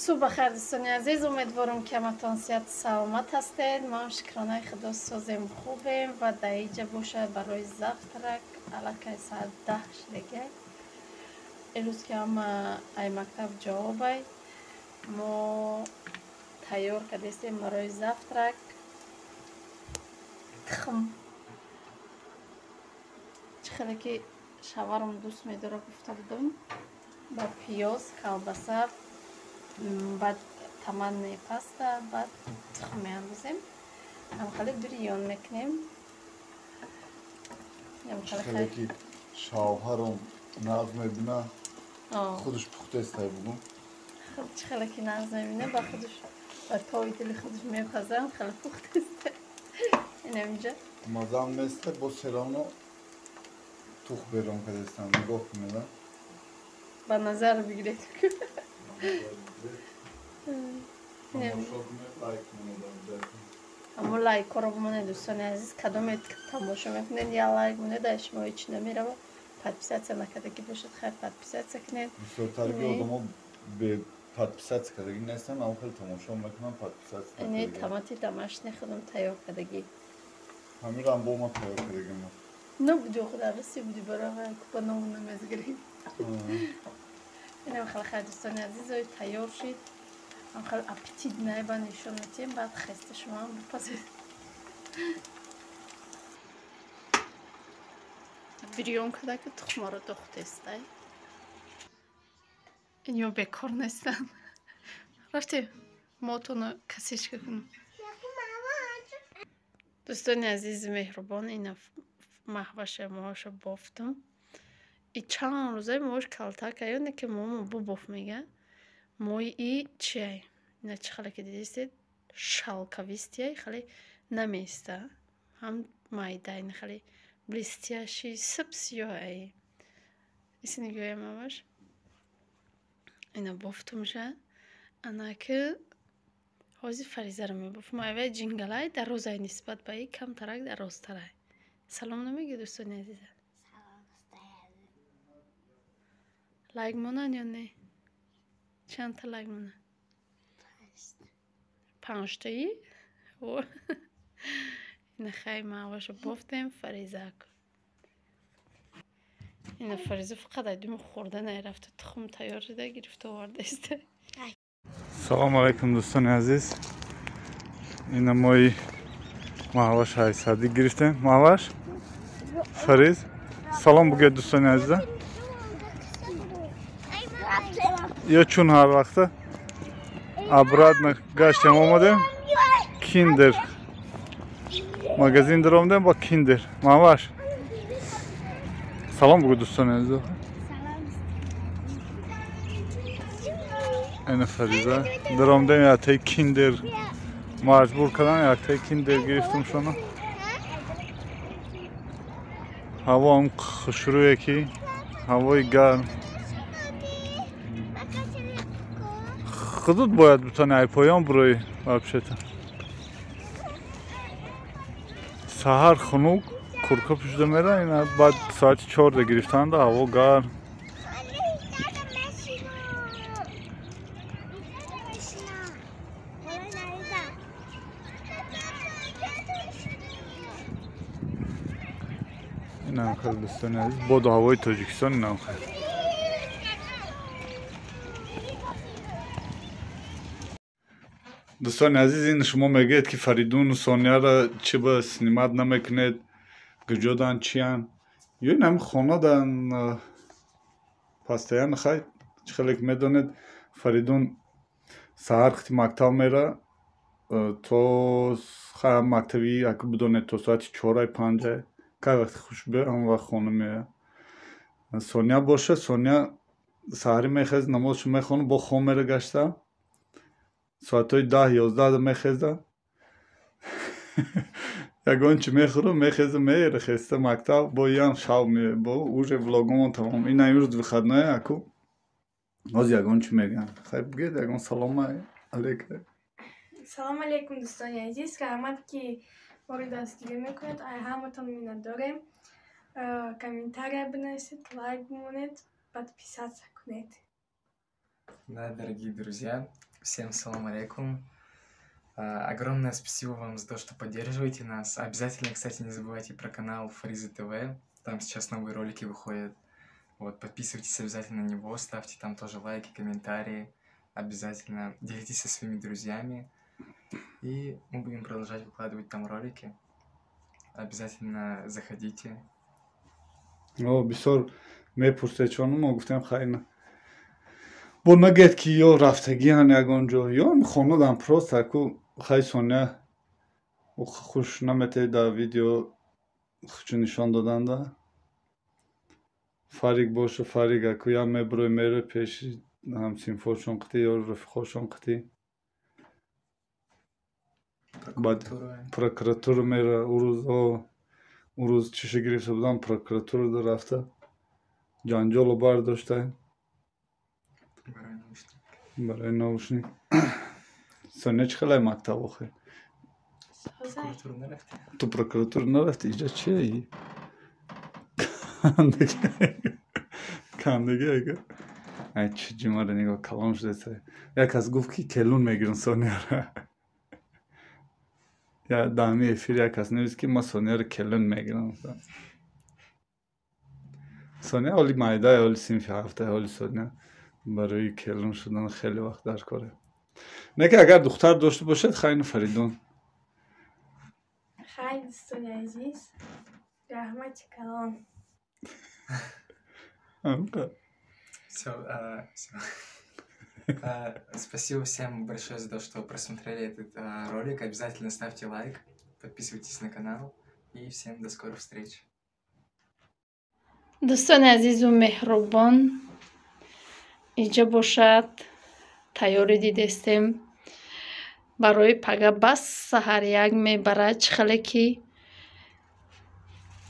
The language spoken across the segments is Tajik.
Субҳ бахайр, дӯстони азиз. Умедворам, ки ҳаматон сиҳату саломат ҳастед. Мо ҳам, шукронаи Худо, созем, хубем. Ва дар инҷа бошад, барои завтрак аллакай соат 10 шудагиай. Имрӯз ки ҳама ай мактаб ҷавобай, мо тайёр кардастем барои завтрак тухм. Чӣ хеле ки шаварам дӯст медора, гуфта будам, ба пиёз, колбаса, баъд томатная паста, баъд тухм меандозем, ҳамхеле бирён мекунем. Хеле ки шавҳаром нағз мебина, худаш пухтестай, бугум. Чӣ хеле ки нағз мебина, ба худаш, ба тои дили худаш мепазам, хеле пухтеста инаминҷа. Мазам места, бо всё равно тух берон кардестам, нигоҳ кунеда. Ба назар бигиред. Тамошо кунед, лайк монед. Ҳамо лайкҳоро бимонед, дӯстони азиз. Кадоме тамошо мекунед, я лайк монед, ай шумо ҳеч намерава. Подписаться накардагӣ бошед, хайр, подписаться кунед. Бисёртарги одамо бе подписаться кардагӣ нестанд, аммо хеле тамошо мекунанд, подписаться. Ини томати домашний худам тайёр кардагӣ. Ҳамирам бо ма тайёр кардагим. Набуди, худ араси буди, барои купа ному намезгирӣ. Инам хеле, хайр, дӯстони азиз, ой, тайёр шид. Ам хеле аппетитный ба нишон метиҳем, баъд хеста шумоам бипазед. Бирён карда ки тухмаро дохтестай. Инё бекор нестанд. Рафти мотоно касичка кунам. Дӯстони азизи меҳрубон, ина маҳваша моҳаша бофтам. И чанд рӯзаи моҳаш калтака ё не, ки момо бубоф мега. Мои и чиай? Ина чӣ хеле ки дидистед, шелковистый яй, хеле намеиста. Ҳам майда, ина хеле блестящий, сып сиёҳ ай. Иси нигоҳям ҳамаш. Ина бофтумша. Анаки ҳозир Фаризаро мебофам. Айвай ҷингалай дарозай, нисбат ба и камтарак дарозтарай. Салом намегӯ дӯстони азиза? Лайк монанд ё не? Чандта лайк монанд? Панҷтаи? Ина хай, маҳваша бофтем, Фаризак. Ина Фариза фақат айдуми хӯрда нарафта, тухм тайёр шуда гирифта овардаиста. Салому алайкум, дӯстони азиз. Ина мои маҳваш ҳайсадӣ гирифтем. Маҳваш, Фариз, салом бугӯед дӯстони азиза. Ё чун ҳар вақта обратно гаштем, омадем Киндер магазин даромадем бо Киндер. Маҳваш, салом бугӯ дӯстони азиза. Ина Фариза даромадем яктаи Киндер, маҷбур кардан, яктаи Киндер гирифтем шуно. Ҳаво ҳам хушрӯе ки ҳавои гарм. Худут бояд бутони ай поён бурои. Вообще-то саҳар хунук, курка пӯшида мера. Ина баъд соати 4-да гирифтанда, ҳаво гарм. Инам хеле, дӯстони азиз, боду ҳавои Тоҷикистон инам хеле. Дӯстони азиз, ин шумо мегӯед, ки Фаридуну Сонияро чӣ ба снимать намекунед, куҷодан, чиян? Ё ин ҳами хонадан постоянно. Хай, чӣ хеле ки медонед, Фаридун саҳар хити мактаб мера то хай мактаби, ака бидонед, то соати 4-ай, 5-ай. Кай вақти хуш биёяд, ҳамон вақт хона меояд. Сония боша, Сония саҳарӣ мехезад, намозашо мехонад, бо хом мера гашта, соатҳои 10, 11 мехеза, ягон чи мехӯрам, мехеза, меера хеста мактаб, бо ям шав меояд, бо уже влогомон тамом. Ина имрӯз выходной аку, ҳозир ягон чи мегӯям. Хай, бигӯед ягон салома алейка. Салом алейкум, дӯстони азиз. Раҳмат, ки моро дастгирӣ мекунед. Ай ҳаматон миннатдорем. Комментария бинависед, лайк бимонед, подписаться кунед. Да, дорогие друзья, всем салам алейкум. Огромное спасибо вам за то, что поддерживаете нас. Обязательно, кстати, не забывайте про канал Фаризы ТВ. Там сейчас новые ролики выходят. Вот, подписывайтесь обязательно на него, ставьте там тоже лайки, комментарии. Обязательно делитесь со своими друзьями. И мы будем продолжать выкладывать там ролики. Обязательно заходите. О, бисёр мепурсед, чону мо гуфтем, хайна бо нагӯяд, ки ё рафтагиан ягон ҷо, ё хонадам, просто ку хай Соня хуш наметавед дар видео хучу нишон доданда. Фарик бошу, Фарик аку я мебурой, меро пеши ҳамсинфошон қити ё рафиқошон қити, баъд прокуратура мера. Урӯз, урӯз чиша гирифта будам, прокуратура рафта ҷанҷоло бардошта барои наушник. Соня, чӣ хелай мактаб охир? Ту прокуратура нарафти? Иҷа чие? Кандагӣ ага. Ай, чӣ ҷимара нигоҳ, калон шудеса. Як кас гуфт, ки келун мегирам Соняра. Я даҳами эфир як кас навист, ки ман Соняро келун мегирам. Соня ҳоли майдае, ҳоли синфи ҳафтае, ҳоли Соня барои келун шудан хеле вақт дар коре. Не ки агар духтар дошта бошед, хайну Фаридун. Хай, дӯстони азиз, раҳмати калон. Все, все. Спасибо всем большое за то, что просмотрели этот ролик. Обязательно ставьте лайк, подписывайтесь на канал. И всем до скорых встреч. Дӯстони азизу меҳрубон, иҷа бошад, тайёрӣ дидестем барои пага. Бас саҳар як мебарад. Чӣ хеле ки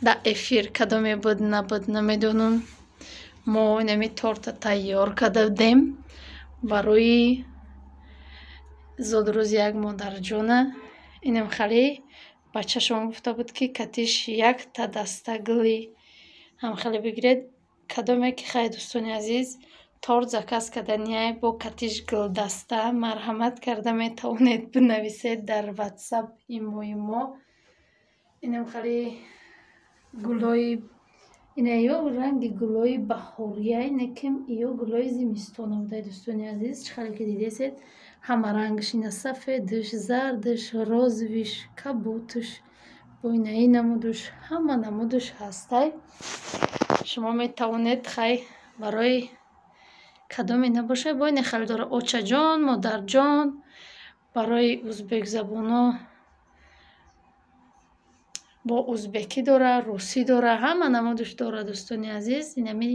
дар эфир кадоме буд, набуд, намедонам, мо инами торта тайёр карда будем барои зодрӯзи як модарҷона. Инам хеле бачашон гуфта буд, ки катиш якта даста гули ҳам хеле бигиред. Кадоме ки, хай, дӯстони азиз, торт заказ карданиай бо катиш гулдаста, марҳамат карда метавонед бинависед дар Ватсап имои мо. Инам хеле гулои ина ё ранги гулои баҳория, инаким ё гулои зимистона будай. Дӯстони азиз, чӣ хеле ки дидесед, ҳама рангаш ина: сафедаш, зардаш, розовый ш, кабуташ, бо инаи намудуш, ҳама намудуш ҳастай. Шумо метавонед, хай, барои кадоме набошад, бо ина хеле дора очаҷон, модарҷон, барои узбекзабоно бо узбекӣ дора, русӣ дора, ҳама намудуш дора. Дӯстони азиз, инами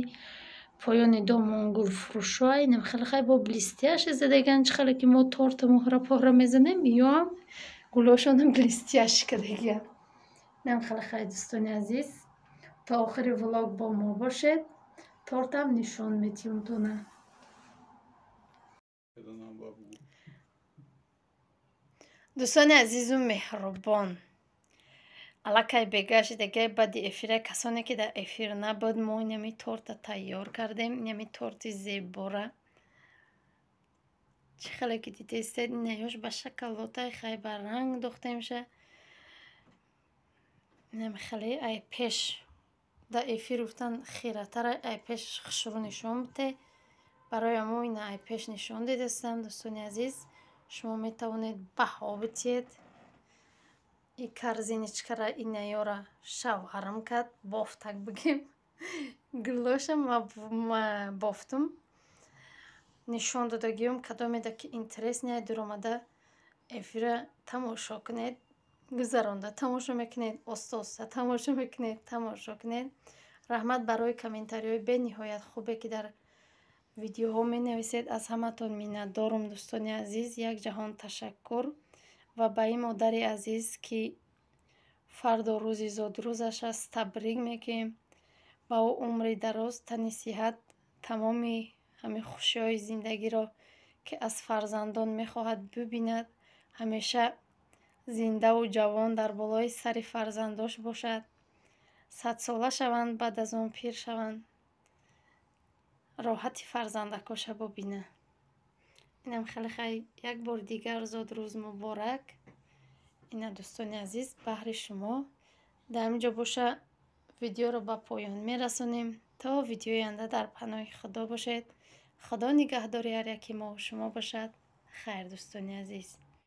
поёни домон гулфурӯшҳо, инам хеле, хай, бо блестящий задаган. Чӣ хеле ки мо торту муҳра пора мезанем, ёам гулошонам блестящий кардагиям. Инам хеле, хай, дӯстони азиз, то охири влог бо мо бошед, тортам нишон метиҳем тона. Дӯстони азизу меҳрубон, аллакай бегашти дигар баъди эфира, касоне ки дар эфир набуд, мо инами торта тайёр кардем, инами торти зебора. Чӣ хеле ки дидестед, инаёш ба шоколодай, хай, ба ранг дохтемша. Инам хеле ай пеш дар эфир гуфтан, хиратара ай пеш хушрӯ нишон бите. Барои мо ина ай пеш нишон дидастам. Дӯстони азиз, шумо метавонед баҳо битиҳед. И корзиночка ра инаёра шавҳарам кард, бофтак бигем, гулоша ма бофтум, нишон додагиём. Кадомеда ки интересный, дуромада эфира тамошо кунед, гузаронда тамошо мекунед, оста оста тамошо мекунед, тамошо кунед. Раҳмат барои комментариҳои бениҳоят хубе, ки дар видеоҳо менависед. Аз ҳаматон миннатдорум, дӯстони азиз, як ҷаҳон ташаккур. Ва ба ин модари азиз, ки фардо рӯзи зодрӯзаш аст, табрик мекунем. Ба ӯ умри дароз, тани сиҳат, тамоми ҳамин хушиҳои зиндагиро, ки аз фарзандон мехоҳад, бибинад, ҳамеша зиндаву ҷавон дар болои сари фарзандош бошад, 100-сола шаванд, баъд аз он пир шаванд, роҳати фарзандакоша бубинад. Инам хеле хай, як бори дигар зодрӯз муборак. Ина, дӯстони азиз, баҳри шумо. Дар ҳамин ҷо боша, видеоро ба поён мерасонем. То видеои оянда дар паноҳи Худо бошед. Худо нигаҳдори ҳар яки мо шумо бошад. Хайр, дӯстони азиз.